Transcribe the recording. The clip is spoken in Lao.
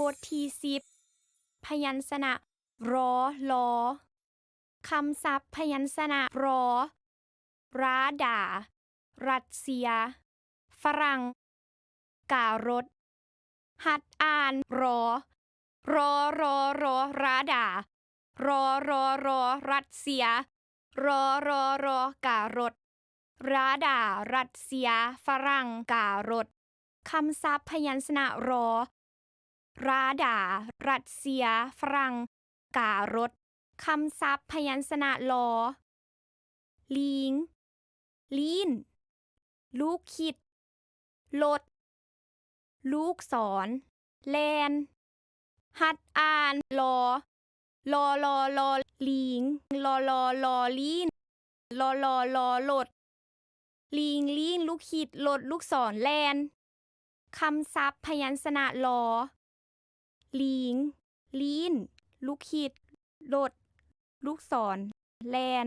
ບົດທີສິບ ພະຍັນຊະນະ ຣ ລໍ ຄຳສັບພະຍັນຊະນະ ຣ ຣາດາ ຣັດເຊຍ ຝຣັ່ງ ກາລົດ ຫັດອ່ານ ຣ ຣ ຣ ຣ ຣາດາ ຣ ຣ ຣ ຣັດເຊຍ ຣ ຣ ຣ ກາລົດ ຣາດາ ຣັດເຊຍ ຝຣັ່ງ ກາລົດ ຄຳສັບພະຍັນຊະນະ ຣ ຣາດາ ຣັດເຊຍ ຝຣັ່ງ ກາລົດ ຄຳສັບພະຍັນຊະນະ ລໍ ລີງ ລີ້ນ ລູກຄິດ ລົດ ລູກສອນ ແລ່ນ ຫັດອ່ານ ລໍ ລໍ ລໍ ລໍ ລີງ ລໍ ລໍ ລໍ ລີ້ນ ລໍ ລໍ ລໍ ລົດ ລີງ ລີ້ນ ລູກຄິດ ລົດ ລູກສອນ ແລ່ນ ຄຳສັບພະຍັນຊະນະ ລໍ ລີງ ລີ້ນ ລູກຄິດ ລົດ ລູກສອນ ແລ່ນ